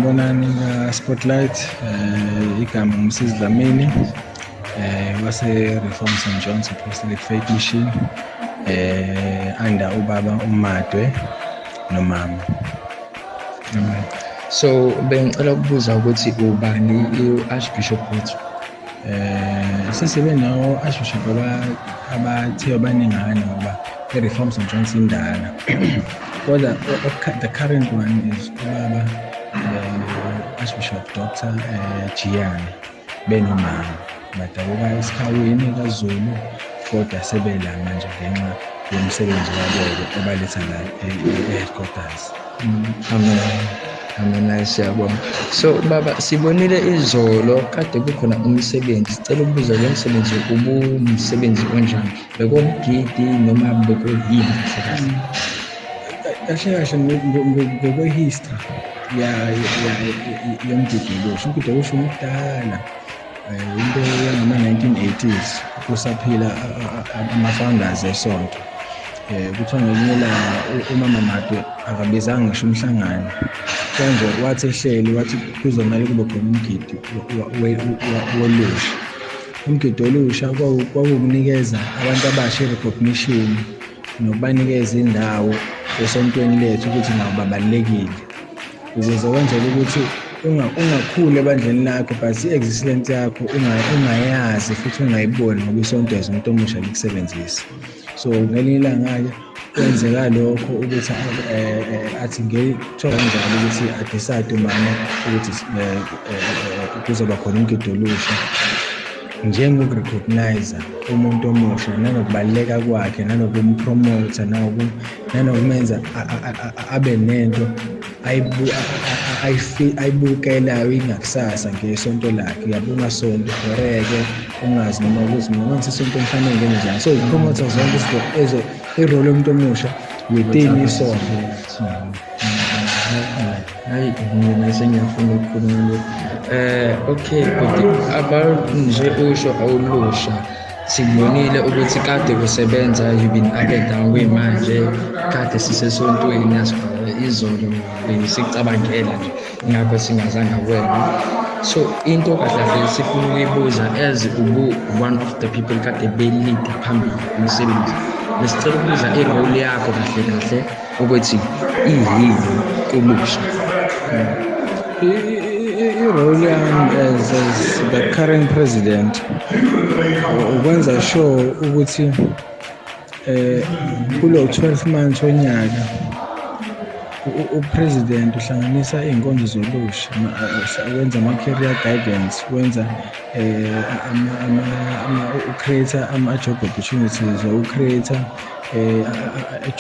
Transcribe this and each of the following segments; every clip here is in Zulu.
Sanibonani ka-Spotlight. Igama nguMrs Dlamini, wase Reform St John's Apostolic Faith Mission, under ubaba uMadwe nomama. Amen. So bengicela ukubuza ukuthi ubani u-Archbishop wethu? Sesibe nawo Archbishop abathe abaningana ngoba i-Reform St John's indala. Kodwa the current one is ubaba Archbishop Dr. Jiyane benomama, badabuka esikhawini kaZulu, kodwa sebela manje ngenxa yomsebenzi wabo obaletha la e-headquarters. Amen. Amen, siyabonga. So baba, sibonile izolo kade kukhona umsebenzi. Sicela ukubuza, lo msebenzi ubumsebenzi onjani? Bekomgidi noma bekuyini kahle kahle? Kahle kahle, ngokwe-history yomgidi olusha, umgidi olusha umdala, into yangama-1980s, kusaphila ama-founders esonto. Kuthiwa ngelinye ilanga umama Madwe akabizanga ngisho umhlangano kanje, wathi ehleli wathi kuzomele kube khona umgidi wolusha. Umgidi olusha kwakukunikeza abantu abasha i-recognition nokubanikeza indawo esontweni lethu ukuthi nabo babalulekile, ukuze wenzele ukuthi ungakhuli ebandleni lakho but i-existence yakho ungayazi futhi ungayiboni, ngoba isonto as umuntu omusha likusebenzisa. So ngelinye ilanga-ke kwenzeka lokho ukuthi athi kuthiwa kanjalo ukuthi a-decide umama ukuthi kuzoba khona umgidi olusha njengoku-recognize umuntu omusha nanokubaluleka kwakhe, nanokumpromotha, nanokumenza abe nento ayibukelayo ingakusasa ngesonto lakhe. Uyabo, ungasonto ubhoreke, ungazi noma ukuthi mina ngisesontweni kufanele ngenze njani. So upromotha zonke izinto ezo, i-role yomuntu omusha within isonto. Hayi, mina sengiyafuna ukukhuluma lokhu. Okay, but about nje usho awulusha, sikubonile ukuthi kade kusebenza, you've been up and down. Kuyimanje kade sisesontweni izolo, besicabangela nje, ingakho singazanga kuwena. So into kahle kahle sifuna ukuyibuza, as ubu one of the people kade be-lead phambili umsebenzi, besicela ukubuza i-role yakho kahle kahle ukuthi iyini kulusha? I-role yami as the current president ukwenza sure ukuthi kulo 12 months wonyaka u-president uhlanganisa iy'nkonzo zolusha, wenza ama-career guidance, wenza u-create ama-job opportunities, u-create a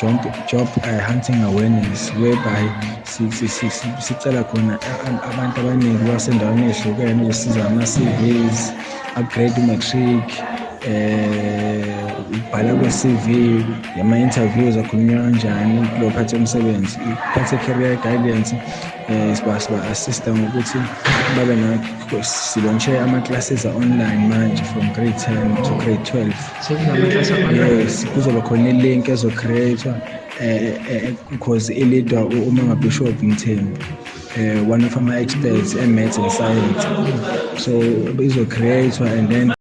job hunting awareness, whereby sicela khona abantu abaningi basendaweni ey'hlukene uzosiza ama-CVs, upgrade u-matric, ukubhala kwe-CV, ama-interviews akhulunywa kanjani kulo phathi yomsebenzi, iphathe career guidance. Siba assista ngokuthi babe na si-launche ama-classes online manje from grade 10 to grade 12. Sekunamaklasi online? Yes, kuzoba khona i-link ezo-create-wa because i-leadwa umama Bishop Mthembu, one of ama-experts e-maths and science, so izo-create-wa and then